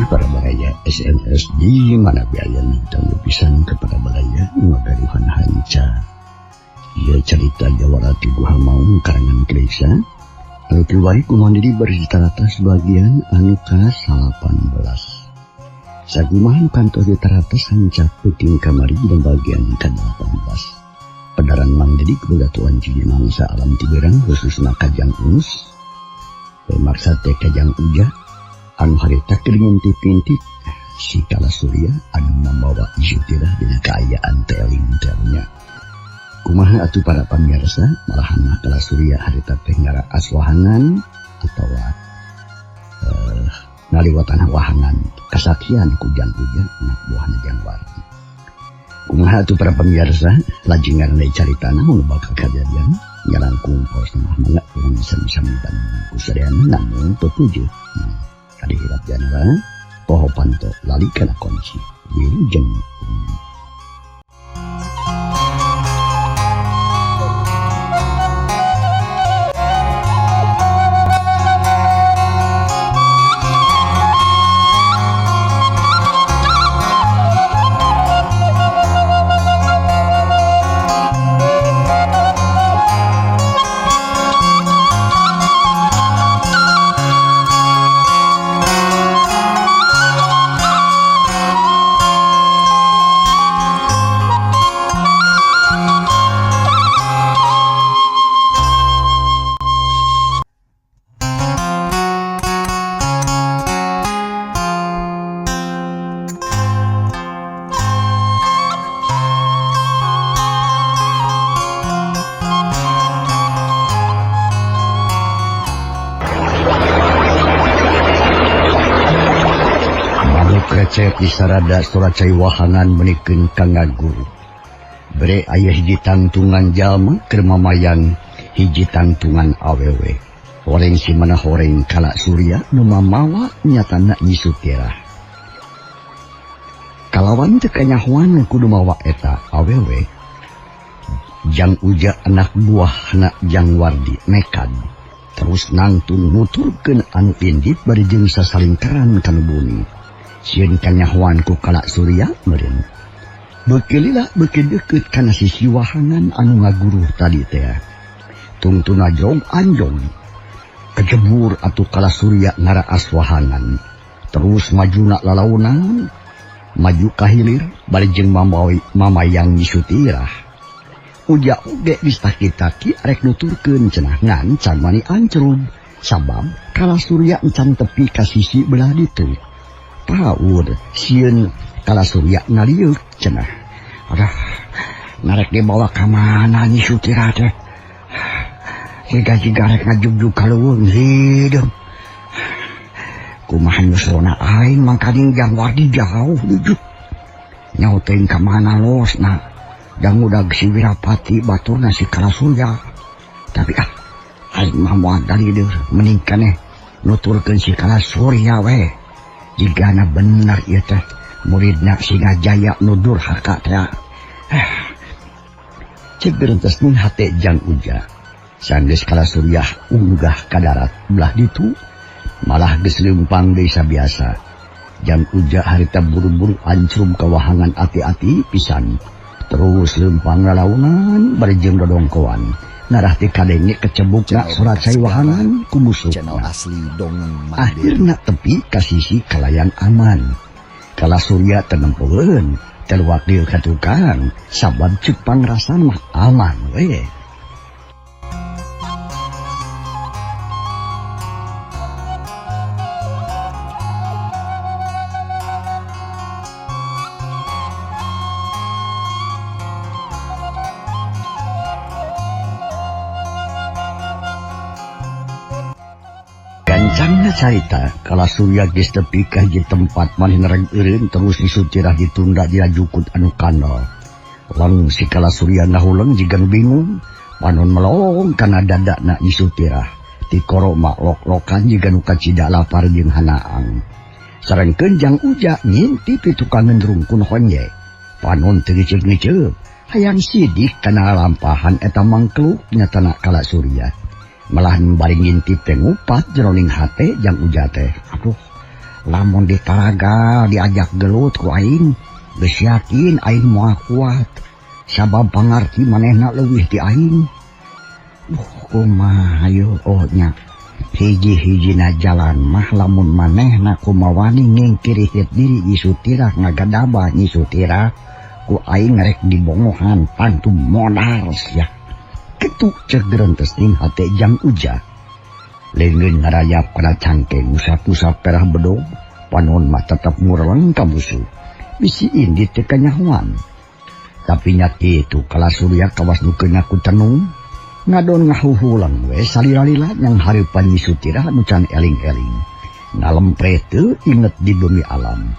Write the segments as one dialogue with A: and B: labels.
A: kasih para baraya SMS di mana biaya tangguh pisan kepada baraya ngagaduhan hanca. Ieu carita Jawara ti Guha Maung karangan Kresa anu kiwari ku mandiri berita atas bagian anu ka-18. Sakumaha nu kantos ditaratas hanca peuting kamari dina bagian ka-18. Pedaran Mang Dedik boga tuan ciri mangsa alam tiberang khususna Kajang Unus. Maksa teh Kajang Uja anu harita keur ngintip-ngintip si Kala Surya anu mambawa Sutirah dina kaayaan teling-telnya. Kumaha atuh para pamirsa, malahan mah Kala Surya harita teh ngaraas wahangan atawa ngaliwatan wahangan kasakian ku Jang Uja anak buahna Jang Wardi. Kumaha atuh para pamirsa, lajeng deui caritana nu bakal kajadian nyalangkung pos mah mangga urang sami-sami ku sadayana namun pepujuh. Kadi hilap janara poho panto lali kana kunci wilujeng. Recep di sarada suracai wahangan menikeun ka ngaguru. Bere aya hiji tangtungan jalma keur mamayang hiji tangtungan awewe. Horeng si mana horeng Kala Surya nu mamawa nyatana Nyi Sutirah. Kalawan teu kanyahoan kudu mawa eta awewe. Jang Uja anak buahna Jang Wardi nekad terus nangtung nuturkeun anu indit bari jeung sasalingkaran kanu bumi. Sieun kanyahoan ku Kala Surya meureun. Beuki lila beuki deukeut kana sisi wahangan anu ngaguruh tadi teh. Tungtuna jong anjong. Kejebur atuh Kala Surya ngaraas wahangan. Terus majuna lalaunan, maju ka hilir bari jeung mamayang Nyi Sutirah. Uja oge distaki-taki rek nuturkeun cenah ngan can wani ancrub sabab Kala Surya encan tepi ka sisi belah ditu. Paur sieun Kala Surya ngalieuk cenah. Aduh, narek dibawa ka mana Nyi Sutirah teh? Jiga-jiga rek ngajugjug ka leuweung hideung. Kumaha nyusulna aing mangkaning Jang Wardi jauh nuju. Nyaho teuing ka mana losna. Jang udag si Wirapati baturna si Kala Surya. Tapi aing mah moal dalieur mending keneh nuturkeun si Kala Surya we. Jigana bener ieu teh muridna Singajaya nu durhaka teh. Cek berentes nun hate Jang Uja. Sanggeus Kala Surya unggah ka darat belah ditu malah geus leumpang deui sabiasa. Jang Uja harita buru-buru ancrum ka wahangan ati-ati pisan. Terus leumpang lalaunan bari jeung dodongkoan. Ngarah ti kadenge kecebukna surat cai wahangan ku musuhna.
B: Channel asli dongeng Mandiri.
A: Akhirna tepi ka sisi kalayan aman. Kala Surya teu nempoeun, teluak dieu ka tukang, sabab ceuk pangrasan mah aman we. Gancangna carita Kala Surya geus tepi ka hiji tempat manehna reg eureun terus Nyi Sutirah ditunda dina jukut anu kandel. Leng si Kala Surya ngahuleng jiga nu bingung, panon melong kana dadana Nyi Sutirah. Tikoro mah lok-lokan jiga nu kacida lapar jeung hanaang. Sarengkeun Jang Uja ngintip di tukang ngendrungkun honje. Panon teu ngiceup-ngiceup, hayang sidik kana lampahan eta mangkluk nyatana Kala Surya. Malahan bari ngintip teh ngupat jeroning hate Jang Uja teh. Aduh, Lamun ditaragal diajak gelut ku aing, geus yakin aing moal kuat. Sabab pangarti manehna leuwih ti aing. Kumaha yo oh nya. Hiji-hijina jalan mah lamun manehna kumawani ngingkirihit diri Nyi Sutirah ngagadabah Nyi Sutirah ku aing rek dibongohan tangtu modar sia. Kitu cek gerentes ning hate Jang Uja. Leungeun ngarayap kana cangkeng usap-usap perah bedog, panon mah tetep mureleng ka musuh. Bisi indit teu kanyahoan. Tapi nya kitu Kala Surya kawas nu keuna ku tenung, ngadon ngahuhulang we salila-lila nyang hareupan Nyi Sutirah nu can eling-eling. Ngalempre teu inget di bumi alam.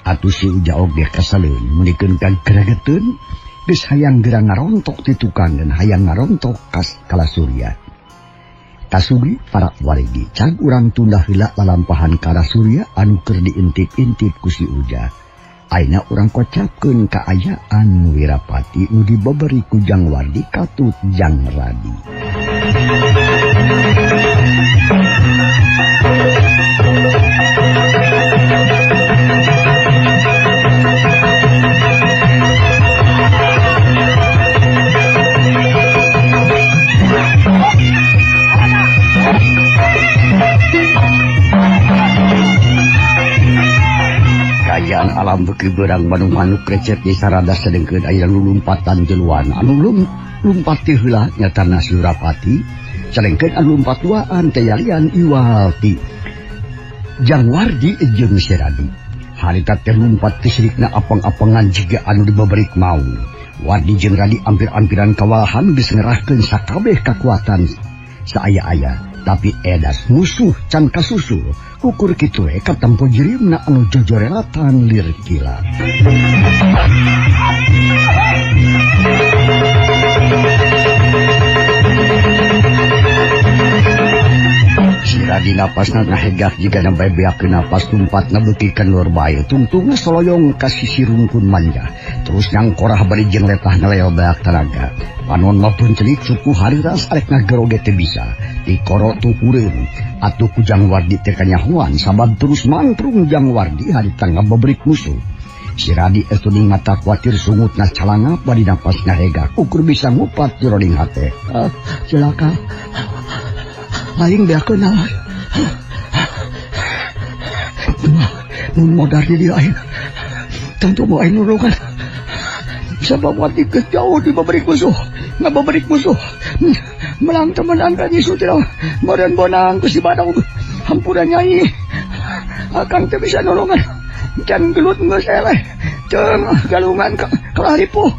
A: Atuh si Uja oge kasaleun meunikeun ka geregeteun, geus hayang geura ngarontok ti tukang dan hayang ngarontok kas Kala Surya. Kasugi para waregi cag urang tunda heula lalampahan Kala Surya anu keur diintip-intip ku si Uja. Ayeuna urang kocapkeun kaayaan Wirapati nu dibeberi ku Jang Wardi katut Jang Radi. Kaayaan alam beuki beurang Bandung manuk recet di sarada sedengkeun aya lulumpatan jeluan anu lumpat ti heula nyatana si Wirapati sedengkeun anu lumpat duaan teh yalian iwal ti Jang Wardi jeung si Radi. Harita teh lumpat ti sirikna apang-apangan jiga anu dibeberik mau. Wardi jeung Radi ampir-ampiran kawalahan geus ngerahkeun sakabeh kakuatan saaya-aya, tapi edas musuh can kasusul. Ukur kitu we katempo jirimna anu jojorelatan lir kilat. Si Radi napasna ngahegak jiga na bae beakeun napas tumpatna beuki kendor bae tungtungna soloyong ka sisi rungkun manja terus nyangkorah bari jeung letah ngeleo beak tanaga. Panon mah puncelik suku hariras arek ngageroge teu bisa tikoro tuhureun atuh ku Jang Wardi teh kanyahoan sabab terus mangprung Jang Wardi harita ngabeberik musuh. Si Radi etuning mata kuatir sungutna calangap bari napas ngahegak ukur bisa ngupat jroning hate. Cilaka aing beakeun naon. Mun modar di dieu aing tentu mau aing nulungan. Sabab wati geus jauh dibeberik musuh, ngabeberik musuh. Melang temenan ka Nyi Sutirah, meureun bonang ku si Badog. Hampura Nyai, akang teu bisa nolongan. Can gelut geus eleh. Ceung galungan kalah ripuh.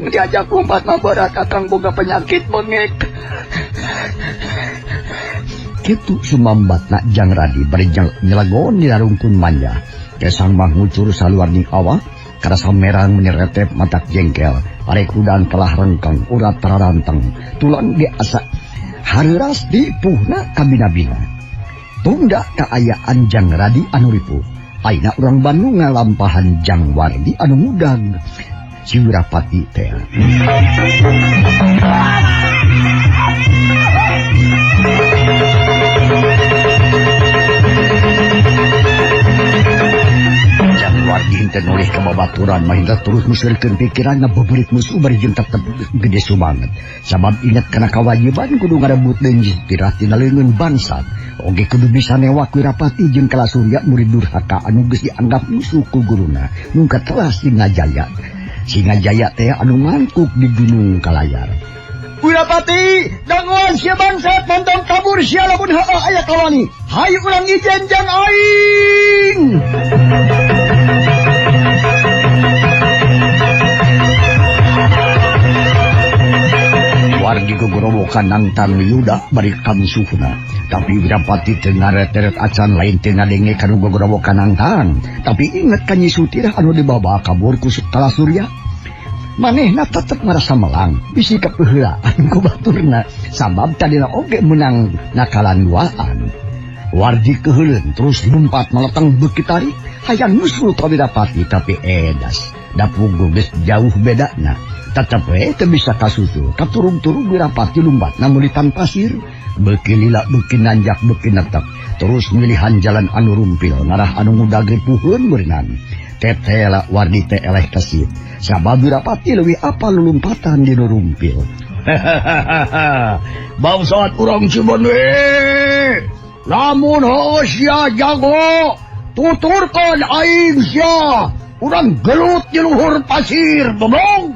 A: Diajak lompat mah berat akang boga penyakit bengek. Kitu sumambatna Jang Radi bari nyelegon di rarungkun manja. Kesang mah ngucur saluar ning awak, karasa merang meni retep matak jengkel, arek hudan telah rengkang, urat tararanteng, tulang diasa hareuras dipuhna kabina-bina. Tunda kaayaan Jang Radi anu ripuh. Ayeuna urang Bandung ngalampahan Jang Wardi anu mudag si Wirapati teh. Jang Wardi henteu noleh ka babaturan mah henteu terus museureurkeun pikiran ngabeberit musuh bari jeung tetep gede sumanget. Sabab inget kana kawajiban kudu ngarebut deui Nyi Sutirah tina leungeun bangsat. Oge kudu bisa newak Wirapati jeung Kala Surya murid durhaka anu geus dianggap musuh ku guruna nu katelah Singajaya. Singajaya teh anu mangkuk di Gunung Kalayar. Wirapati, danguan sia bangsat montong kabur sia lamun heueuh aya kawani. Hayu urang ijen jang aing. Wargi gogorowokan nangtang yuda bari kamusuhna. Tapi Wirapati teu ngareteret acan lain teu ngadenge kanu gogorowokan nangtang. Tapi inget ka Nyi Sutirah anu dibawa kabur ku Kala Surya. Manehna tetep ngarasa melang, bisi kapeuheulaan ku baturna. Sabab tadina oge meunang nakalan duaan. Wardi keheuleun terus lumpat maletang beuki tarik hayang nyusul ka Wirapati tapi edas da puguh geus jauh bedana tetep we teu bisa kasusul katurung-turung Wirapati lumpat namulitan pasir beuki lila beuki nanjak beuki netek terus milihan jalan anu rumpil ngarah anu ngudag ripuheun beureunan tetela Wardi teh eleh kesit sabab Wirapati leuwih apal lulumpatan di nu rumpil. Bangsat urang Cibone lamun heueuh sia jago tuturkeun aing sia urang gelut di luhur pasir goblok.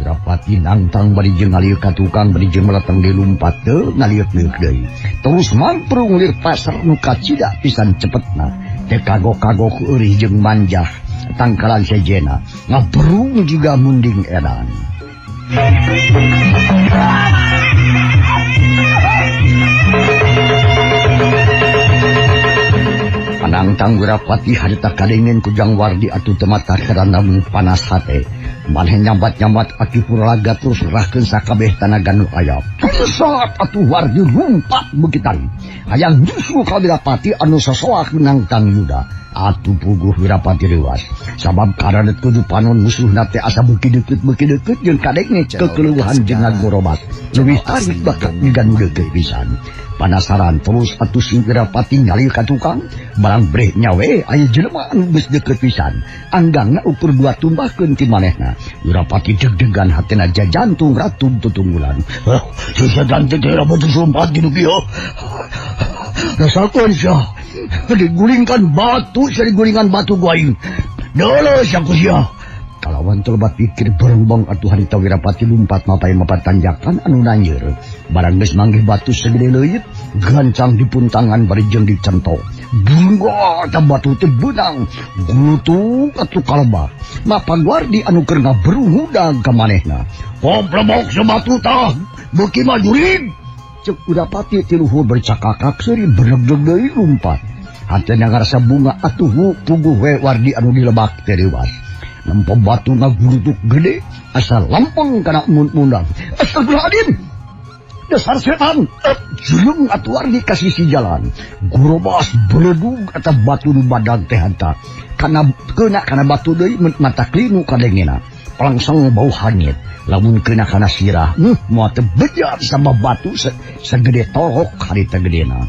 A: Wirapati nangtang bari jeung ngalieu ka tukang bari jeung meleteng deui lumpat teu ngalieu-lieu deui terus mamprung lir pasar nu kacida pisan cepetna teu kagok-kagok eurih jeung manjah tangkalan sejena ngaberung juga munding edan. Panangtang Wirapati harita kadengin ku Jang Wardi atuh teu mata karana panas hate. Maneh nyambat-nyambat aki purlaga terus rahkeun sakabeh tanaga nu aya. Saat atuh Wardi lumpat beuki tarik. Hayang nyusul ka Wirapati anu sosoak nangtang yuda. Atuh puguh Wirapati reuas. Sabab karanet kudu panon musuhna teh asa beuki deukeut jeung kadenge kekeluhan jeung ngagorobak. Leuwih tarik bakat migan nu deukeut pisan. Panasaran terus atuh si Wirapati nyali ka tukang barang breh nyawe aya jelema anu geus deukeut pisan anggangna ukur dua tumbahkeun ti manehna. Wirapati deg-degan hatena jajantung ratub tutunggulan. Susah teh rambut sumpat di nu kieu. Rasakeun sia digulingkan batu sia digulingan batu ku aing. Deuleu sia ku sia. Kalawan terlebat pikir berembong atuh harita Wirapati lumpat mapai mapat tanjakan anu nanjeur. Barang geus manggih batu segede leuit, gancang dipuntangan bari jeung dicentok. Bungga eta batu teh beunang, gulutuk atuh kalebak. Mapag Wardi anu keur ngaberung ka manehna. Komplebok sebatu tah, beuki mah jurig. Ceuk Wirapati ti luhur bercakakak seuri beregdeg deui lumpat. Hatena ngarasa bunga atuh puguh we Wardi anu dilebak teh reuas. Nempo batu ngagulutuk gede asal lempeng kana mundang. Astagfirullahaladzim, dasar setan. Julung atuh Wardi ka sisi jalan. Gurobas beledug eta batu nu badag teh hanta. Kana kena kana batu deui mata klinu kadengena. Langsung bau hangit. Lamun kena kana sirah, moal teu bejat sama batu segede torok harita gedena.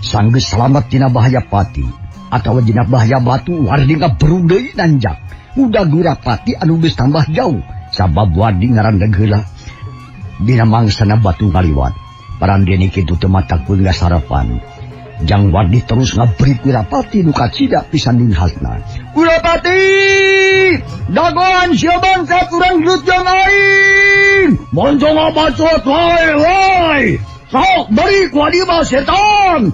A: Sanggeus salamet tina bahaya pati atawa dina bahaya batu Wardi ngaberung deui nanjak. Udah Wirapati anu geus tambah jauh sabab Wardi ngarandeg heula dina mangsana batu ngaliwat. Parandene kitu teu matak pun sarapan. Jang Wardi terus ngabrik Wirapati nu kacida pisan dinghasna. Wirapati, dagoan sia bangsa urang gelut jeung aing. Moncong ngabacot wae wae. Sok bari ku adi mah setan.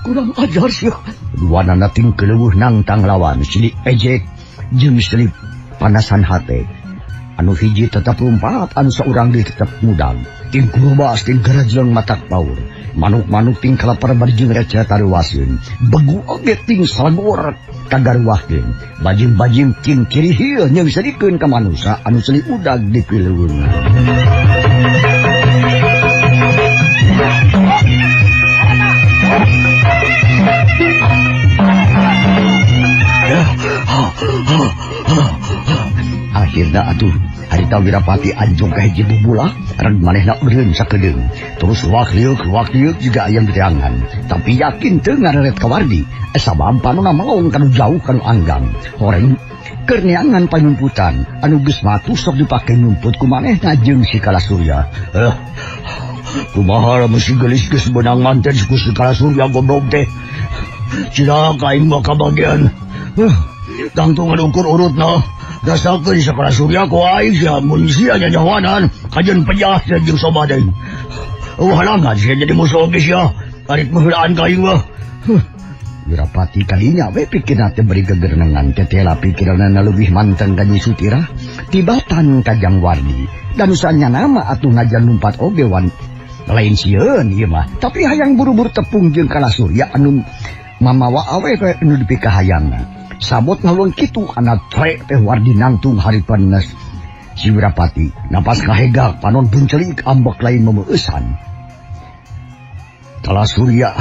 A: Kurang ajar sia. Duanana ting keleuweuh nangtang lawan silih ejek jeung silih panasan hate. Anu hiji tetep lumpat, anu saurang deui tetep mudang. Ting kurubas ting garajleng matak paur. Manuk-manuk ting kalapar bari jeung receh taruaseun. Begu oge ting salagor kagaruahkeun. Bajing-bajing ting kirihil jeung serikeun ka manusa anu silih udag di pileuweung. Akhirna atuh harita Wirapati anjong ka hiji bubulak reg manehna eureun sakedeung. Terus luak liuk juga ayam diteangan. Tapi yakin teu ngareret ka Wardi. Sabab panona melong kanu jauh kanu anggang. Horeng keur neangan panyumputan anu geus matu sok dipake nyumput ku manehna jeung si Kalasurya. Kumaha lamun si geulis geus beunang manten ku si Kalasurya goblok teh. Cilaka aing mah kabagian. Tangtungan ukur urutna. Rasakeun si Kalasurya ku aing sia mun sia nyanyawanan kajeun pejah sia jeung soba deui. Halangan sia jadi musuh oge sia. Tarik meuheulaan ka aing mah. Wirapati kalinya we pikirna teh beri gegerengan tetela pikiranna leuwih manteng ka Nyi Sutirah tibatan ka Jang Wardi. Dan usahanya nama atuh ngajan lumpat oge wan lain sieun ieu mah tapi hayang buru-buru tepung jeung Kalasurya anu mamawa awe we anu dipikahayangna. Sabot ngalung kitu kana trek teh Wardi nangtung haripan si Wirapati. Napas kahegak panon buncelik ambek lain memeueusan. Kalasurya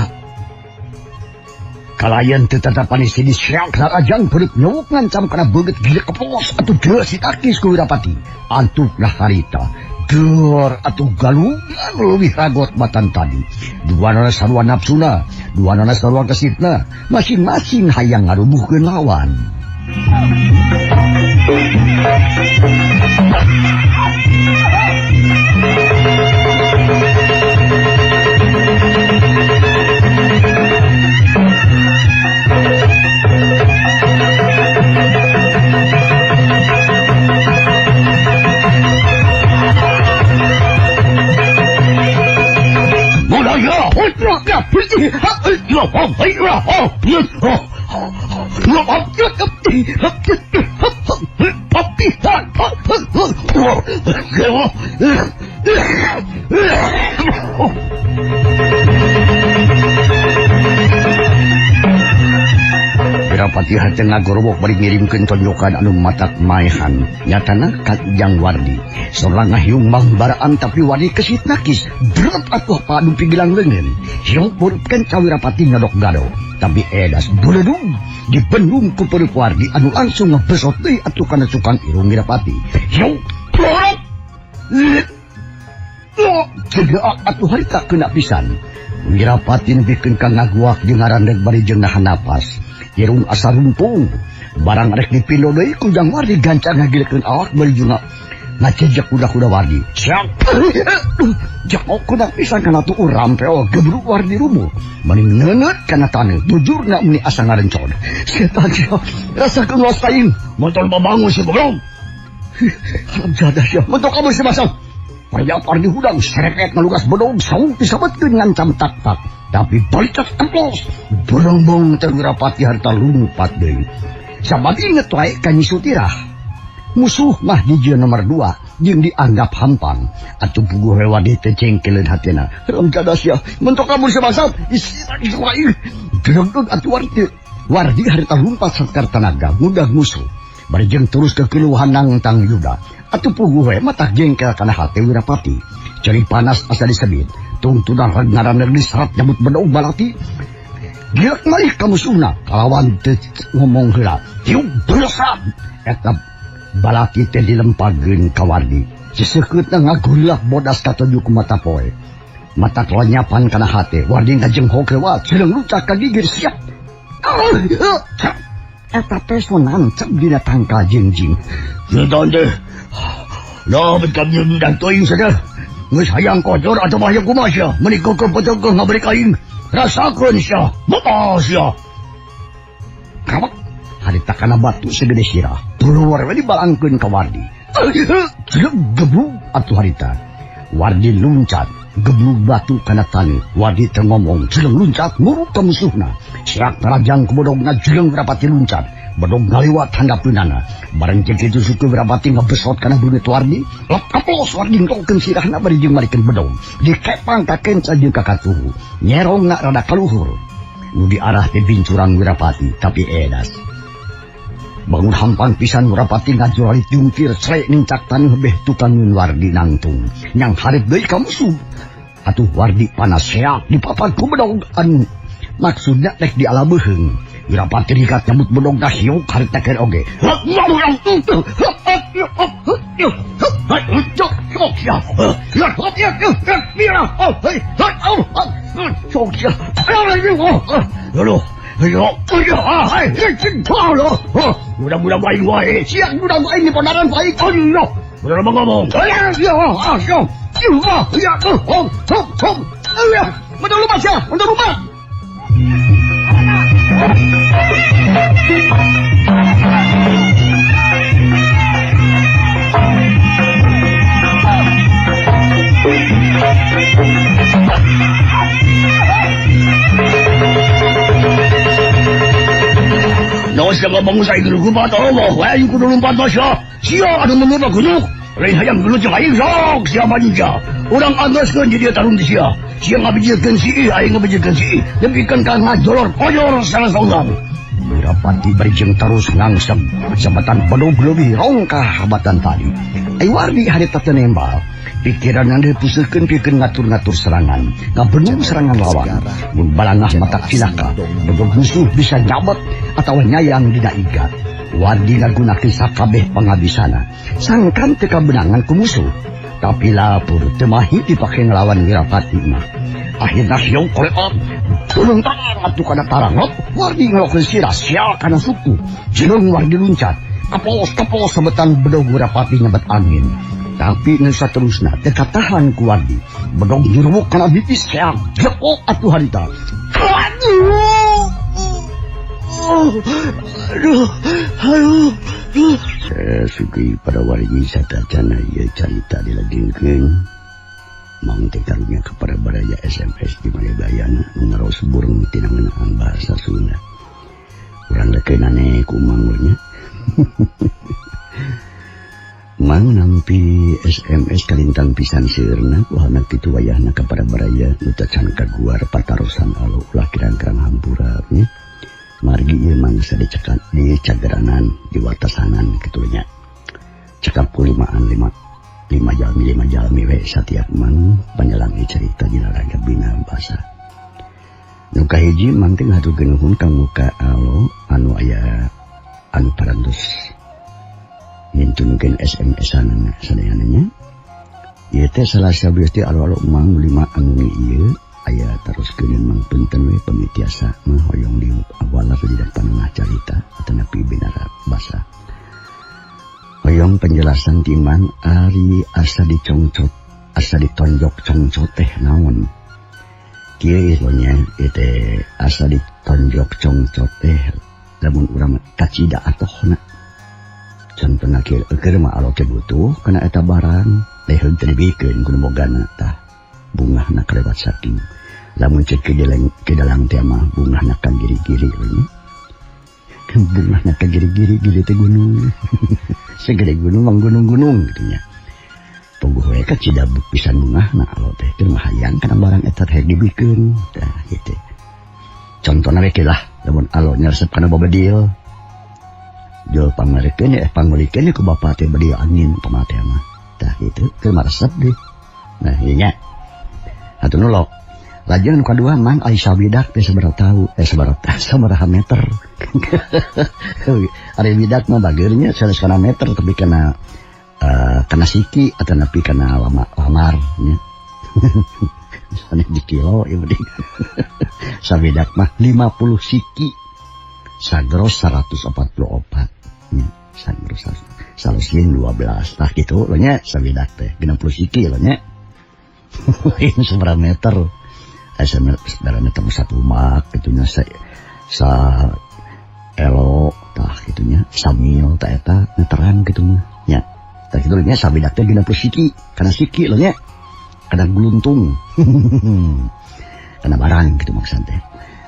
A: Kalayan teu tatapan sini siak sarajang perut nyowok ngancam kana beungeut gila keplos atuh deuh si takis ku Wirapati. Antukna harita. Deur atuh galungan leuwih ragot batan tadi. Duanana sarua nafsuna, duanana sarua kesitna, masing-masing hayang ngarubuhkeun lawan. Wirapati hate ngagorowok bari ngirimkeun tonjokan anu matak maehan. Nyatana ka Jang Wardi. Sorang ngahiung mangbaraan tapi Wardi kesit nakis. Drep atuh padu pigilang leungeun. Hiung purupkeun ka Wirapati ngadok gado. Tapi edas buledug dibendung ku perut Wardi anu langsung ngebesot deui atuh kana cukang irung Wirapati. Hiung plorot. Cegeak atuh harita kena pisan. Wirapati nepikeun ka ngaguak jeung ngarandeg bari jeung nahan napas. Irung asa rumpung. Barang rek dipindo deui ku Jang Wardi gancang ngagilekeun awak bari jeung ngacejek kuda-kuda Wardi. Siap. Jekok kuda pisan kana tuur rampeo gebruk Wardi rubuh. Mani neungeut kana taneuh bujurna meni asa ngarencon. Setan sia, rasakeun los aing. Montol babangun si goblok. Haram jadah sia, montol kabur si basah. Payap Wardi hudang sereket ngalugas bedog saung disabetkeun ngancam tak-tak. Tapi balikat templos berembung teh Wirapati harta lumpat deui. Sabab inget wae ka Nyi Sutirah. Musuh mah hiji nomor 2 jeung dianggap hampang. Atuh puguh we Wardi teh cengkeleun hatina. Haram jadah sia, mentok kabur si basah. Isi wae. Gelegeg atuh Wardi. Wardi harta lumpat sakar tanaga ngudah musuh. Bari jeung terus kekeluhan nangtang yuda. Atuh puguh we matak jengkel kana hate Wirapati. Ceri panas asa disebut. Tungtunan reg ngaraneg diserat nyabut bedog balati. Gilek malih ka musuhna kalawan teu ngomong heula. Tiup beresat. Eta balati teh dilempageun ka Wardi. Sisekeutna ngagurilak bodas katuju ku mata poe. Mata kelenyapan kana hate. Wardi ngajenghok lewat sileung lucak ka gigir siap. Eta peso nancep dina tangkal jingjing. Setan teh. Lah bet jeung dan teuing sadar. Geus hayang kotor atawa hayang kumaha sia? Meuni keukeuh peteukeuh ngaberi ka aing. Rasakeun sia. Bapak sia. Kawak harita kana batu segede sirah. Tuluar we dibalangkeun ka Wardi. Geblug atuh harita. Wardi luncat, geblug batu kana taneuh. Wardi teu ngomong, jeleng luncat muruk ka musuhna. Sirak tarajang ku bodogna jeleng Wirapati luncat. Bedog ngaliwat handapeunana. Bareng jeung kitu suku Wirapati ngebesot kana beungeut Wardi. Lep kaplos Wardi nglokeun sirahna bari jeung marikeun bedog. Dikepang ka kenca jeung ka katuhu. Nyerongna rada kaluhur. Nu diarah teh bincurang Wirapati tapi edas. Bangun hampang pisan Wirapati ngajurali jungkir srek nincak taneuh beh tukangeun Wardi nangtung. Nyang hareup deui ka musuh. Atuh Wardi panas seak dipapan ku bedog anu maksudna rek dialabeuheung. Wirapati rikat nyambut bedog na hiuk harita keur oge. Wirapati berjeng terus ngangsem jabatan bedog leuwih rongkah habatan tadi. Ai Wardi harita teu nembal. Pikiran dipuskeun pikeun ngatur-ngatur serangan, ngabenung serangan lawan. Mun balangah matak cilaka, bedog musuh bisa nyabet atawa nyayang dina iga. Wardi ngagunakeun sakabeh pangabisana. Sangkan teu kabenangan ku musuh. Tapi lapur teu mahi dipake nglawan Wirapati mah. Akhirna siung koleot, tulung tangan atuh kana tarangot, Wardi ngelokeun sirah sial kana suku. Jileung Wardi luncat, kapos-kapos sabetan bedog Wirapati nyabet angin. Tapi nu saterusna teu katahan ku Wardi. Bedog nyurubuk kana bibis seak, jepok atuh harita. Aduh! Aduh, aduh, aduh. Sugi pada wargi satacana ieu carita dilajengkeun. Mang teh karunya kepada baraya SMS di Malebayana nu ngaros burung tina ngeunaan bahasa Sunda. Urang lekeunane ku Mang nya. Mang nampi SMS kalintang pisan seueurna kuhana kitu wayahna ka para baraya nu tacan kaguar patarosan alo ulah kirang-kirang hampura nya. Margi ieu mangsa dicekat di cageranan di watasanan kitu nya. Cekap ku limaan lima lima jalmi we satiap mang panyalangi cerita dina raga bina basa. Nu kahiji mang teh ngahaturkeun nuhun ka muka alo anu aya anu parantos ngintunkeun SMS-anana sadayana nya. Ieu teh salah sawios teh alo-alo mang lima anu ieu aya teruskeun mang punten we pamitiasa mah hoyong di awalar di panengah carita atanapi binara basa. Hoyong penjelasan ti Mang ari asa dicongcot asa ditonjok congcot teh naon. Kieu ieu nya ieu teh asa ditonjok congcot teh lamun urang kacida atohna. Contohna kieu keur mah alo teh butuh kana eta barang leheun teh dibikeun ku nu bogana tah bungahna kalewat saking. Lamun cek ke dalang teh mah bungahna ka giri-giri we nya. Bungahna ka giri-giri giri teh gunung. Segede gunung mang gunung-gunung gitu nya. Puguh we kacida pisan bungahna alo teh keur mah hayang kana barang eta teh dibikeun tah kitu. Contohna we lah lamun alo nyaresep kana babedil. Jual pangarikeun ya pangulikeun ku bapa teh bedil angin pamate mah. Tah kitu keur mah resep deui. Nah ieu nya. Atuh nu lo. Lajeng nu kadua mang ari sawidak teh sabaraha tahu, sabaraha sabaraha meter. Ari widak mah bageurnya sanes kana meter tapi kana kana siki atanapi kana lama lamar nya. Sanes di kilo ieu mah. Sawidak mah 50 siki. Sagros 144 nya. Sagros 112 tah kitu lo nya sawidak teh 60 siki lo nya. Lain sabaraha meter. Sabaraha meter satu mak gitu nya sa elo tah gitu nya samil tah eta meteran gitu mah nya. Tah kitu nya sawidak teh 60 siki kana siki lo nya. Kana gluntung. Kana barang gitu maksud teh.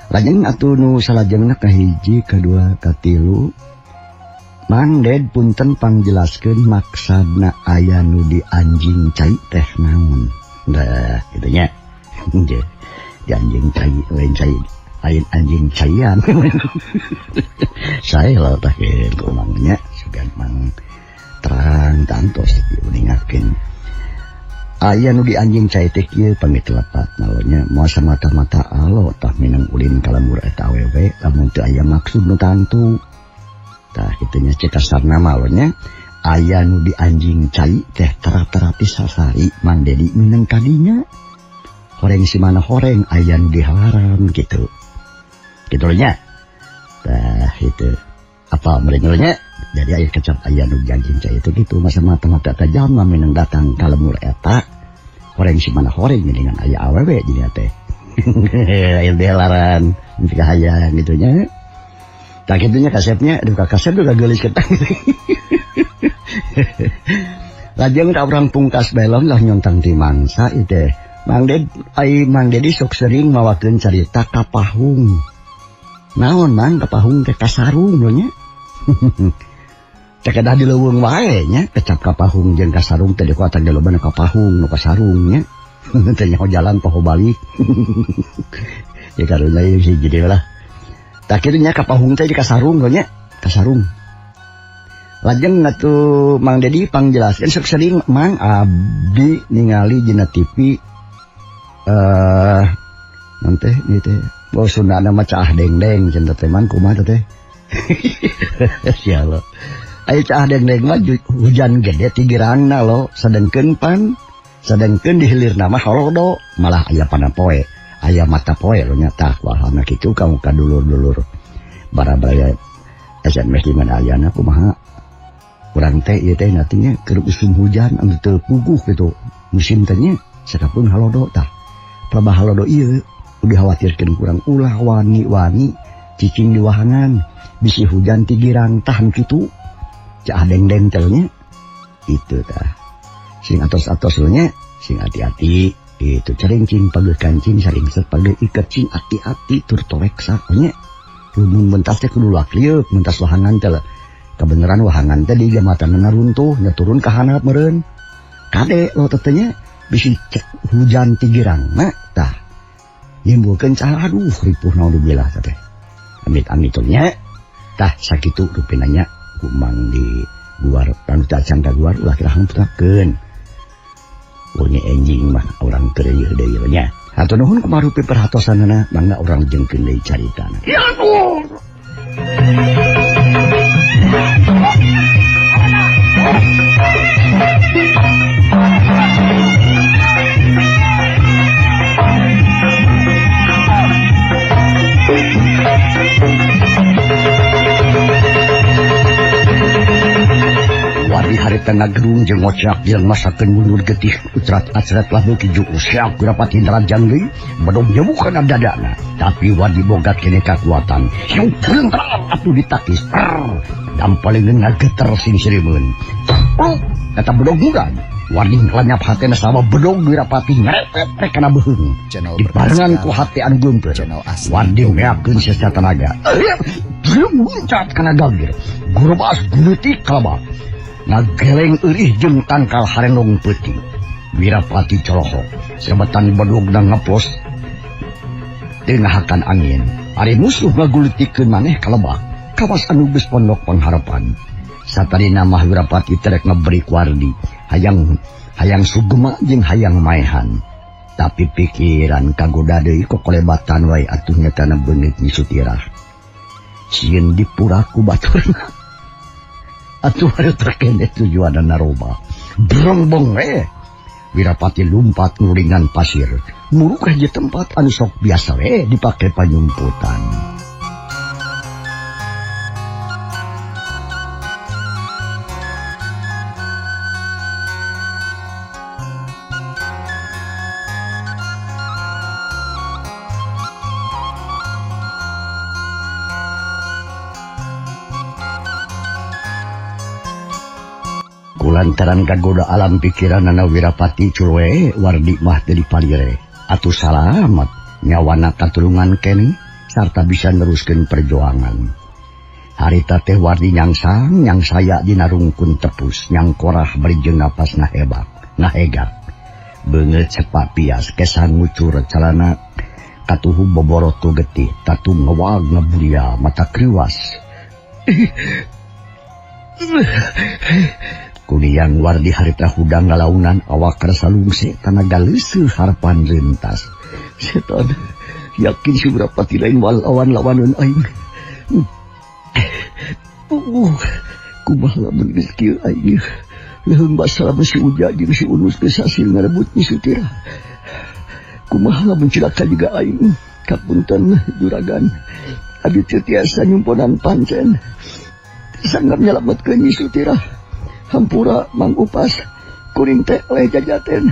A: Lajeng atuh nu salajengna kahiji, kadua, katilu. Mang Ded punten pangjelaskeun maksadna aya nu di anjing cai teh naon. Nah, kitu nya. Di anjing cai, lain cai, lain anjing caian. Saya lah tah kitu mangnya sugan mang terang tantos uningakeun. Aya nu di anjing cai teh kieu pamit lepat nalonya moal samata-mata alo tah minang ulin ka lembur eta awewe lamun teu aya maksud nu tangtu. Tah kitu nya cek kasarna mah alonya aya nu di anjing cai teh tera-terapi sasari Mang Dedi minang kadinya. Horeng si mana horeng aya nu dihalaran gitu. Kitu nya. Tah itu apa meureun nya? Jadi aya kecap aya nu di anjing cai itu gitu masa mata-mata tajam mah minang datang ka lemur eta. Horeng si mana horeng dengan aya awewe jadinya teh. Aya dihalaran jika hayang gitu nya. Tah kitu nya kasepnya, aduh kasep juga geulis ketang. Lajeng ka urang pungkas belon lah nyontang ti mangsa ieu teh. Mang Ded, ai Mang Dedi sok sering mawakeun carita kapahung. Naon Mang kapahung teh kasarung lho nya. Teh kedah di leuweung wae nya, kecap kapahung jeung kasarung teh di kota ge loba nu kapahung nu kasarung nya. Teh nyaho jalan poho balik. Ya karunya ieu hiji deui lah. Tah kitu nya kapahung teh di kasarung lho nya, kasarung. Lajeng atuh Mang Dedi pangjelaskeun sok sering Mang abdi ningali dina TV nanti ieu teh bau Sundana mah caah dengdeng cenah teh Mang kumaha teh. Sia lo. Aya caah dengdeng mah hujan gede ti girangna lo, sadengkeun pan sadengkeun di hilirna mah holodo malah aya panapoe, aya mata poe lo nya tah kuahana kitu ka muka dulur-dulur. Barabaya SMS di mana ayana kumaha urang teh ieu teh nantinya keur usum hujan anu teu puguh gitu musim teh nya sakapun halodo tah pelabah halodo ieu udah khawatirkeun kurang ulah wani-wani cicing di wahangan bisi hujan ti girang tah nu kitu caah dengdeng teh nya itu tah sing atos-atos nya sing hati-hati itu cering cing pageuh kancing saringset pageuh iket cing hati-hati tur toreksa nya mun mentas teh kudu laklieup mentas wahangan teh kebenaran wahangan teh di jamatanna runtuh nya turun ka handap meureun kade lo teh nya bisi hujan ti girangna tah nimbulkeun cah aduh ripuh naudzubillah teh amit-amit nya tah sakitu rupina nya kumang di guar anu cacan ka guar ulah kira hampurakeun wengi enjing mah urang keur ieu deui nya hatur nuhun kumaha rupi perhatosanana mangga urang jengkeun deui caritana ya aduh. Wadi harita ngagerung jeung ngocak jeung masakeun mundur getih ucrat-acrat lah beuki juus siap Wirapati nerajang deui bedog nyebuk kana dadana tapi Wadi boga kene kakuatan siung terang atuh ditakis dampaleungeun ngageter sing sirimeun kata bedog murad Wadi lanyap hatena sama bedog Wirapati ngarepet rek kana beuheung dibarengan ku hate anu geumpeur Wadi meakeun sesa tanaga muncat kana gagir gurubas guleutik kalabak ngageleng eurih jeung tangkal harendong peuting Wirapati colohok sebetan bedogna ngeplos teu ngahakan angin ari musuh ngagulutikeun maneh kalebak kawas anu geus pondok pangharapan satarina mah Wirapati terek ngeberi Wardi hayang hayang sugema jeung hayang maehan tapi pikiran kagoda deui kokolebatan wae atuh nyatana beungeut Nyi Sutirah sieun dipuraku baturna atuh ada terkene tujuan naroba brongbong we Wirapati lumpat nguringan pasir muruk di tempat anu sok biasa we dipake panyumputan. Kulantaran kagoda alam pikiranana Wirapati culwe Wardi mah teu dipalire atuh salamat nyawana katulungan kene sarta bisa neruskeun perjuangan. Harita teh Wardi nyangsang nyangsaya dina rungkun tepus nyangkorah bari jeung napas ngahebak ngahegak beungeut sepak pias kesang ngucur calana katuhu boborot ku getih tatu ngewag ngeburia mata kriwas. Kuliang Wardi harita hudang ngalaunan awak karasa lungse tanaga leuseuh harapan rentas. Setan yakin si Wirapati lain walawan lawaneun aing. Kumaha lamun geus kieu aing. Leuheung basa lamun si Uja jeung si Unus geus hasil ngarebut Nyi Sutirah. Kumaha lamun cilaka juga aing. Kapunten juragan. Abdi teu tiasa nyumponan pancen. Sanggap nyelametkeun Nyi Sutirah. Hampura Mang Upas kuring teh oleh jajaten.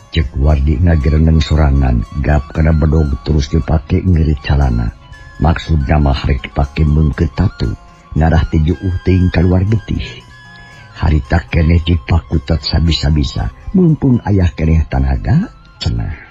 A: Cek Wardi ngagereneng sorangan gap kana bedog terus dipake ngirit calana. Maksudna mah rek dipake meungkeut tatu ngarah ti juuh teuing kaluar getih. Harita keneh dipakutat sabisa-bisa mumpung ayah keneh tanaga cenah.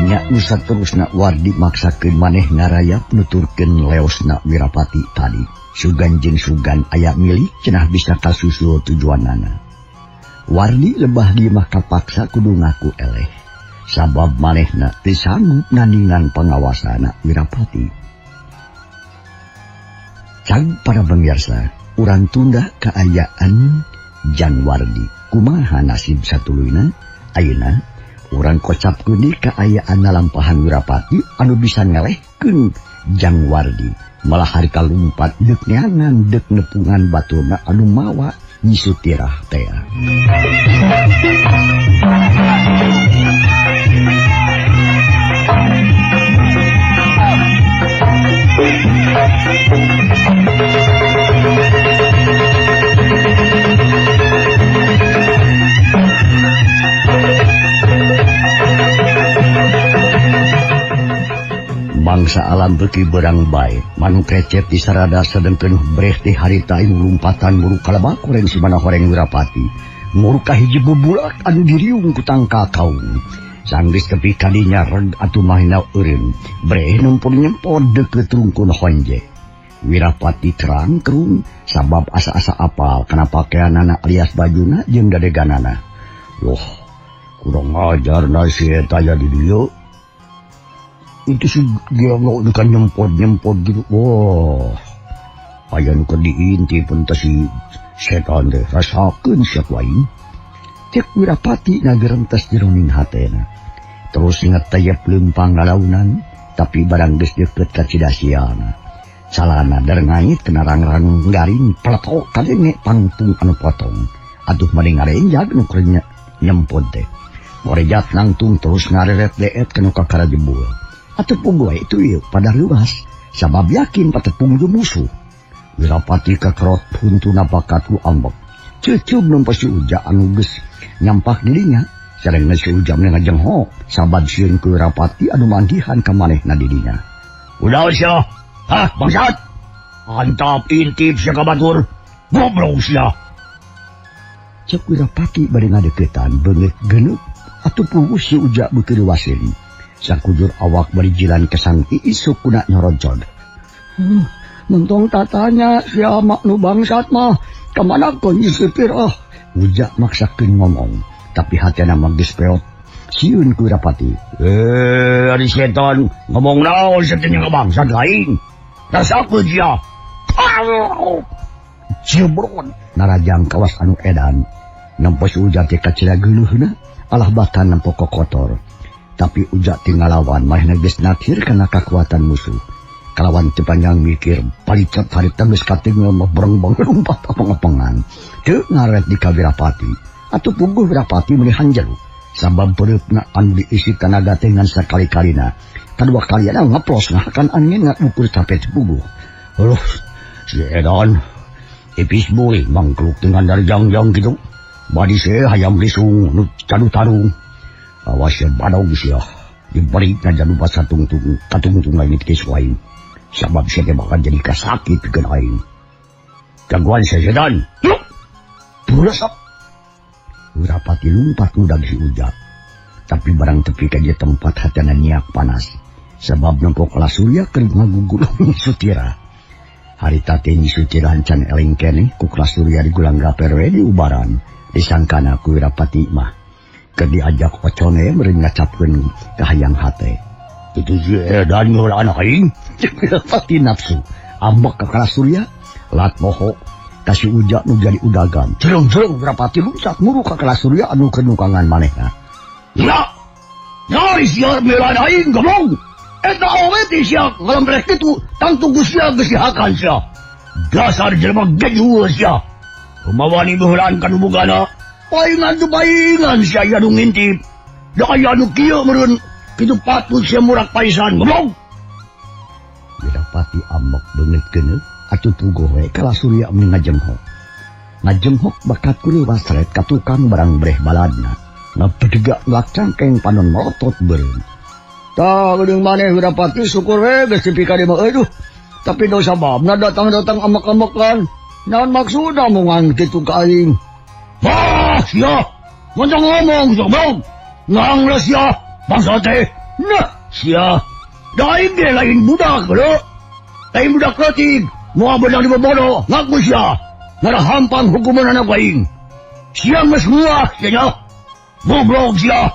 A: Nya nu saterusna Wardi maksakeun maneh ngarayap nuturkeun leosna Wirapati tadi. Sugan jeung sugan aya milik cenah bisa kasusul tujuanana. Wardi lebah di mah kapaksa kudu ngaku eleh. Sabab manehna teu sanggup nandingan pangawasana Wirapati. Cag para pemirsa, urang tunda kaayaan Jang Wardi. Kumaha nasib satuluyna? Ayeuna urang kocapkeun deui kaayaan lalampahan Wirapati anu bisa ngelehkeun Jang Wardi. Malah harita lumpat deuk neangan deuk nepungan baturna anu mawa Nyi Sutirah tea. Bangsa alam beuki berang bae, manuk recep di sarada sedengkeun breh teh harita ing lumpatan muruk kalebak horeng simana horeng Wirapati. Muruk kahiji bubulak anu diriung ku tangka kaung. Sanggeus tepi kadinya reg atuh mahina eureun. Breh nempur nyempor deukeut rungkun honje. Wirapati terang kerung sabab asa-asa apal kana pakeanana alias bajuna jeung dadeganana. Loh, kurang ajar na si eta aya di dieu. Itu si gelok nu kan nyempot-nyempot gitu. Wah, aya nu keur diintip pun teh si setan teh rasakeun sia ku aing. Cek Wirapati ngagerentes jeroning hatena. Terus ngetayep leumpang lalaunan, tapi barang geus deukeut ka Cidasiana. Calana derngait kena rang-rang garing peletok kadenge pangtung anu potong. Aduh mani ngarenjag nu keur nyempot teh. Ngorejat nangtung terus ngareret deet kanu kakara jebul. Atuh puguh wae itu ieu pada reuas sabab yakin patepung jeung musuh. Wirapati kakerot huntuna bakat ku ambek. Ceuceub nempo si Uja anu geus nyampak dirinya. Sareng si Uja mah ngajengho sabab sieun ku Wirapati anu manggihan ka manehna dirinya. Udah sia. Hah, bangsat. Antap intip sia ka batur. Goblok sia. Cek Wirapati bari ngadeukeutan beungeut geuneup atuh puguh si Uja beuki reuaseun. Sakujur awak bari jilan kesang iis sukuna nyorocod. Mentong tatanya sia mak nu bangsat mah kamana kon supir ah. Uja maksakeun ngomong tapi hatena mah geus peot. Sieun ku Wirapati. Ari setan ngomong naon sia teh nya bangsat lain. Rasakeun sia. Jebron narajang kawas anu edan. Nempo si Uja teh kacida geuleuhna alah bahkan nempo kokotor. Tapi Uja teh ngalawan manehna geus nakhir kana kakuatan musuh. Kalawan teu panjang mikir, palicet harita geus katinggal mah bereng-bereng lumpat apeng-apengan. Teu ngaret di ka Wirapati. Atuh puguh Wirapati meuni hanjelu. Sabab pereupna anu diisi tanaga teh ngan sakali-kalina. Kadua kaliana ngeplos ngahakan angin ngukur capek puguh. Aduh, si edan. Ipis boleh mangkluk dengan dari jang-jang gitu. Badi se hayam risung nu cadu tarung. Awas ya badog sia. Diberi na janu basa tungtung katungtung lain itu lain. Sabab sia teh bakal jadi kasakit pikeun aing. Jagoan sia sedan. Yuk. Buresep. Wirapati lumpat ngudag si Uja. Tapi barang tepi ka dieu tempat hatena nyiak panas. Sabab nempo Kala Surya keur ngagugulung Sutira. Harita teh Nyi Sutira can eling keneh ku Kala Surya digulang gaper we di ubaran. Disangkana ku Wirapati mah keur diajak ocone meureun ngacapkeun kahayang hate. Itu si edan ngeulaan aing. Wirapati nafsu. Ambek ka Kala Surya, lat moho ka si Uja nu jadi udagan. Jereng-jereng Wirapati luncat muru ka Kala Surya anu keur nukangan manehna. Ya! Nyari sia meulaan aing goblok. Eta awe teh sia ngalambreh kitu tangtu ku sia geus dihakan sia. Dasar jelema gejuh sia. Kumawani beulaan ka nu bugana. Paingan tu paingan sia aya nu ngintip. Da aya nu kieu meureun kitu patut sia murak paisan goblok. Wirapati ambek beungeut geuneuh atuh puguh we Kala Surya meni ngajengho. Ngajenghok bakat ku reuwas ret ka tukang barang breh baladna. Ngapedega lak cangkeng panon melotot beureum. Tah geuning maneh Wirapati syukur we geus tepi ka dieu mah euy duh. Tapi dosa sababna datang-datang amek-amekan. Naon maksudna mungan kitu ka aing? Wah, sia. Montong ngomong, goblok. Ngang lah sia. Bangsa teh. Nah, sia. Da aing ge lain budak lho. Lain budak leutik, moal beunang dibobodo, ngaku sia. Ngarahampang hukumanana ku aing. Sia geus nguah sia nya. Goblok sia.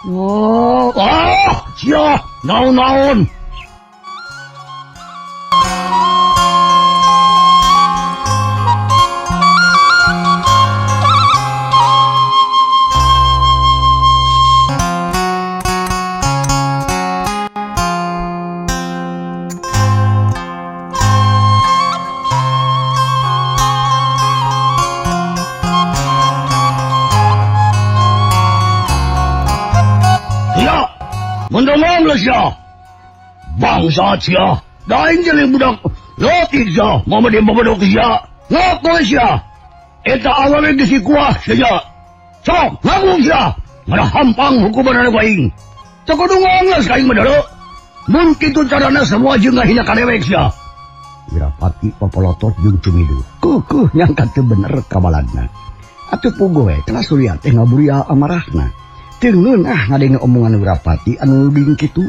A: Oh, ah, sia, naon-naon. Bangsa sia, lain jeung budak leutik sia, moal dibobodo sia, ngaku sia. Eta awewe geus dikuah sia. Sok ngaku sia, ngarahampang hukumanana ku aing. Teu kudu ngonges ka aing mah deuleu. Mun kitu carana semua jeung ngahina ka dewek sia. Wirapati papolotot jeung cumidu. Keukeeh nyangka teu bener kabaladna. Atuh puguh we Kala Surya teh ngaburia amarahna. Teu ngeunah ngadenge omongan Wirapati anu nuding kitu.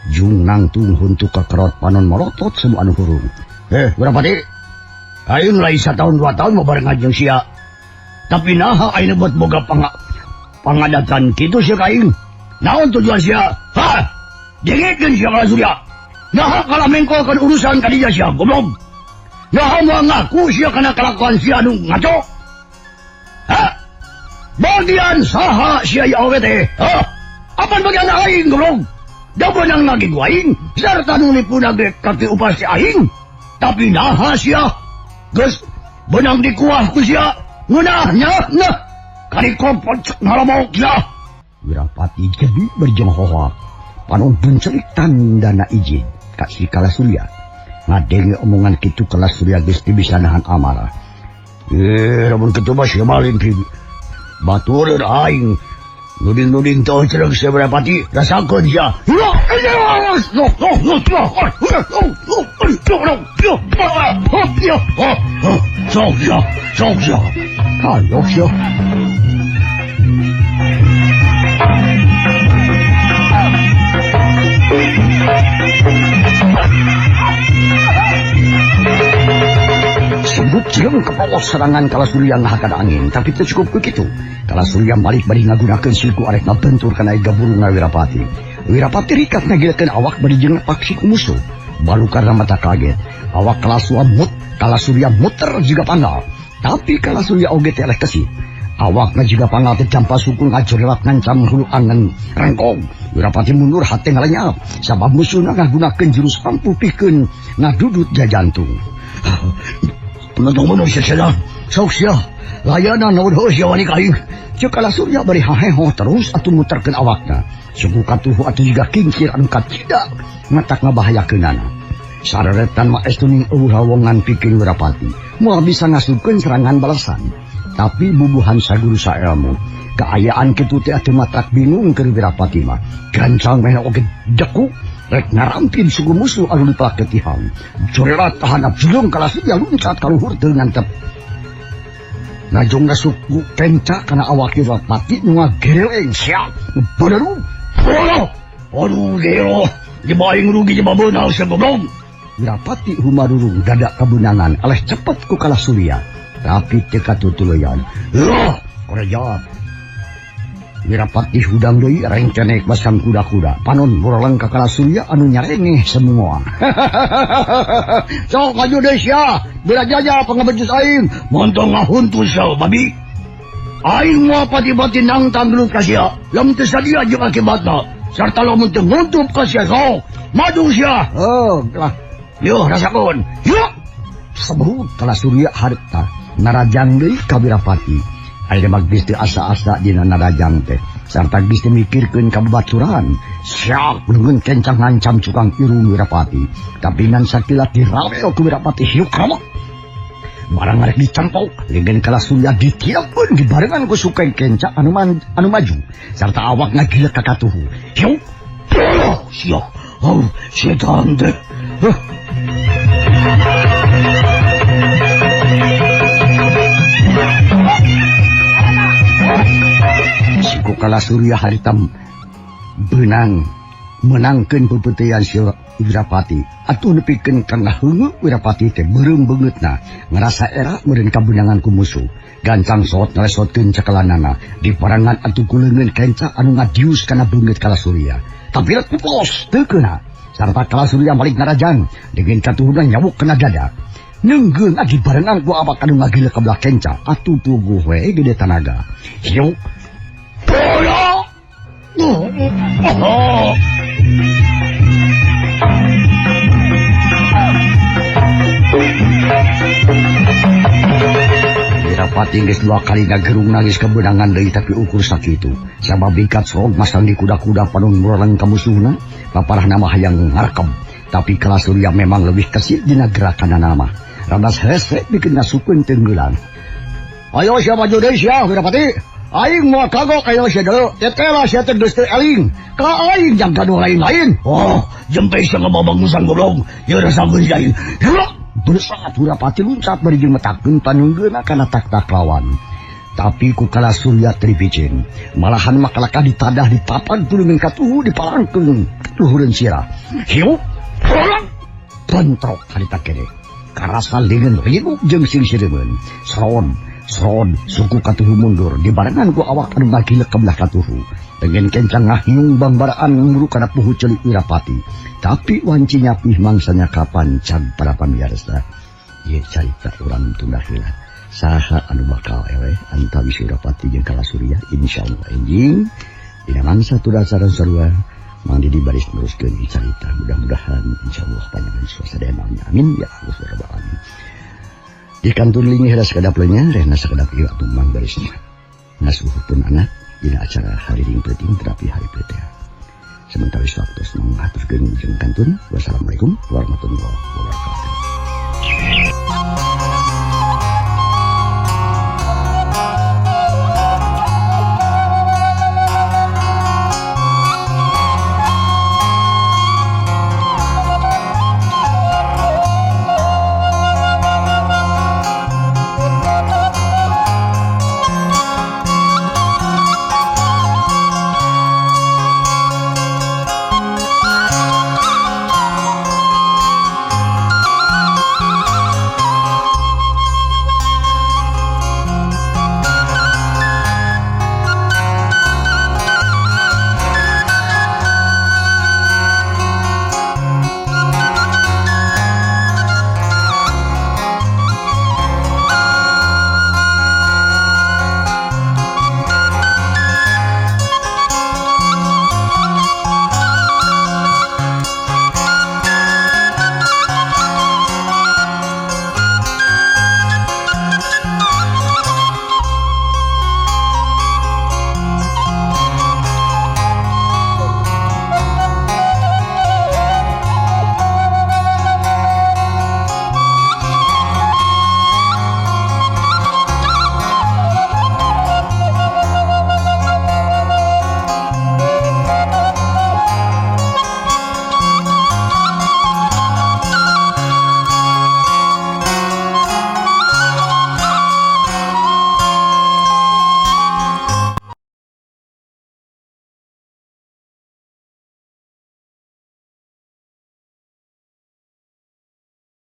A: Jung nangtung huntu kakerot panon morotot semua anu hurung. Wirapati, aing lain satahun 2 tahun mau bareng jeung sia. Tapi naha aing buat boga pangadatan kitu sia ka aing. Naon tujuan sia? Hah? Dengekeun sia Kala Surya. Naha kalah mengkolkeun urusan ka dinya sia, goblok. Naha moal ngaku sia kana kalakuan sia anu ngaco? Hah? Bagian saha sia ieu awewe teh? Hah? Apan bagian aing, goblok? Da beunang lagi ku aing, sarta nu nipuna ge kaki upas si aing. Tapi naha sia? Geus beunang dikuah ku sia, ngeunah nya nah. Kari kompot ngalomok sia. Wirapati jadi berjeng hohoak. Panon buncelik tandana izin ka si Kala Surya. Ngadenge omongan kitu Kala Surya geus teu bisa nahan amarah. Lamun kitu mah sia malin ki. Batureun aing. Nuding-nuding teu cereg sia Wirapati, rasakeun sia. Sok sia, sok sia. Hayok sia. Sebut jeung kepolot serangan Kala Surya ngahakan angin, tapi teu cukup ku kitu. Kala Surya balik bari ngagunakeun siku arek ngabentur kana gaburung Wirapati. Wirapati rikat ngagilekeun awak bari jeung paksi ku musuh. Baru karena mata kaget, awak Kala Surya muter jiga panggal. Tapi Kala Surya oge teh eleh kesih. Awakna jiga panggal teh jampa suku ngajorelak ngancam hulu angen rengkong. Wirapati mundur hate ngalenyap, sabab musuhna ngagunakeun jurus ampuh pikeun ngadudut jajantung. Penonton manusia sia, sok sia, layanan naon heuh sia wani ka aing. Ceuk Kala Surya bari haheho terus atuh muterkeun awakna. Suku katuhu atuh jiga kincir anu kacida matak ngabahayakeunana. Sareretan mah estuning eueuh lawongan pikeun Wirapati. Moal bisa ngasupkeun serangan balasan. Tapi bubuhan saguru saelmu. Kaayaan kitu teh atuh matak bingung keur Wirapati mah. Gancang meh oge deku rek ngarampin suku musuh anu dipaketihang. Jorelat tahanap jelung Kala Surya luncat ka luhur teu ngantep. Ngajongna suku kenca kana awak Wirapati nu ngagereleng siap. Baru. Aduh gelo, jebaing rugi jeba beunang sia goblok. Wirapati humarurung dada kabeunangan aleh cepet ku Kala Surya. Tapi teu katutuluyan. Loh, korejat. Wirapati hudang deui rengkenek basang kuda-kuda. Panon mureleng ka Kala Surya anu nyarengeh semua. Sok maju deui sia, berajaja pangabejus aing. Montong ngahuntu sia babi. Aing moal pati-pati nangtang gelut ka sia. Lamun teu sadia jeung akibatna. Sarta lamun teu nguntup ka sia sok. Maju sia. Oh, lah. Yuh rasakeun. Yuh. Sebut Kala Surya harta narajang deui ka Wirapati. Ayeuna mah geus teu asa-asa dina narajang teh. Sarta geus teu mikirkeun ka babaturan. Siap leungeun kencang ngancam cukang irung Wirapati. Tapi ngan sakilat dirawel ku Wirapati hiuk ramok. Barang arek dicempok, leungeun Kala Surya ditiapkeun dibarengan ku sukeng kenca anu maju. Sarta awak ngagilek ka katuhu. Hiuk. Oh, sia. Oh, setan teh. Huh. Siku Kala Surya haritam benang Menangkeun pepeutean si Wirapati atuh nepikeun ka ngaheungeu Wirapati teh beureum beungeutna ngarasa era meureun kabeunangan ku musuh. Gancang soot ngalesotkeun cekelanana diparangan atuh ku leungeun kenca anu ngadius kana beungeut Kalasurya. Tapi rek pupos teu keuna sarta Kalasurya balik narajang dengan katuhuna nyawuk kana dada. Neunggeun agi barengan ku awak anu ngagileuh ka belah kenca atuh puguh we gede tanaga. Hiuk. Boyo. Wirapati geus dua kali ngagerung nangis kebenangan deui tapi ukur sakitu. Sabab ikat sorog masang di kuda-kuda panon murareng ka musuhna, paparahna mah hayang ngarekeb. Tapi Kalasurya memang lebih kesit dina gerakanana mah. Radas hese bikin ngasukeun tenggelan. Ayo sia maju deui sia Wirapati. Aing moal kagok ayo sia deui. Tetela sia teh geus teu eling. Ka aing jang gaduh lain-lain. Oh, jempe sia ngababangusan goblok. Ieu rasakeun sia aing. Bersat Wirapati luncat bari jeung metakeun panunggeuna kana tak-tak lawan. Tapi ku Kalasurya teu dipicen. Malahan makalakah ditadah ditapan tulungan katuhu dipalangkeun luhureun sirah. Hiup. Bentrok harita kene. Karasa leungeun riuk jeung sing-sireumeun. Sron, sron suku katuhu mundur dibarengan ku awak anu ngagilek ka belah katuhu. Dengan kencang ngahiung bangbaraan nguru kana puhu celik Wirapati. Tapi wanci nyapih mangsanya kapan cag para pamirsa. Ieu carita urang tunda heula. Saha anu bakal eleh antawis Wirapati jeung Kalasurya insyaallah enjing dina mangsa tunda sareng sarua Mang Didi baris neruskeun carita. Mudah-mudahan insyaallah panjenengan suasadayana amin ya Allah ya rabbal alamin. Di kantor lingi heula sakedap leunya rehna sakedap ieu atuh Mang barisnya. Ngasuhupun anak dina acara hari ring peuting terapi hari peuting. Sementara waktu manghaturkeun jeung kantun. Wassalamualaikum warahmatullahi wabarakatuh.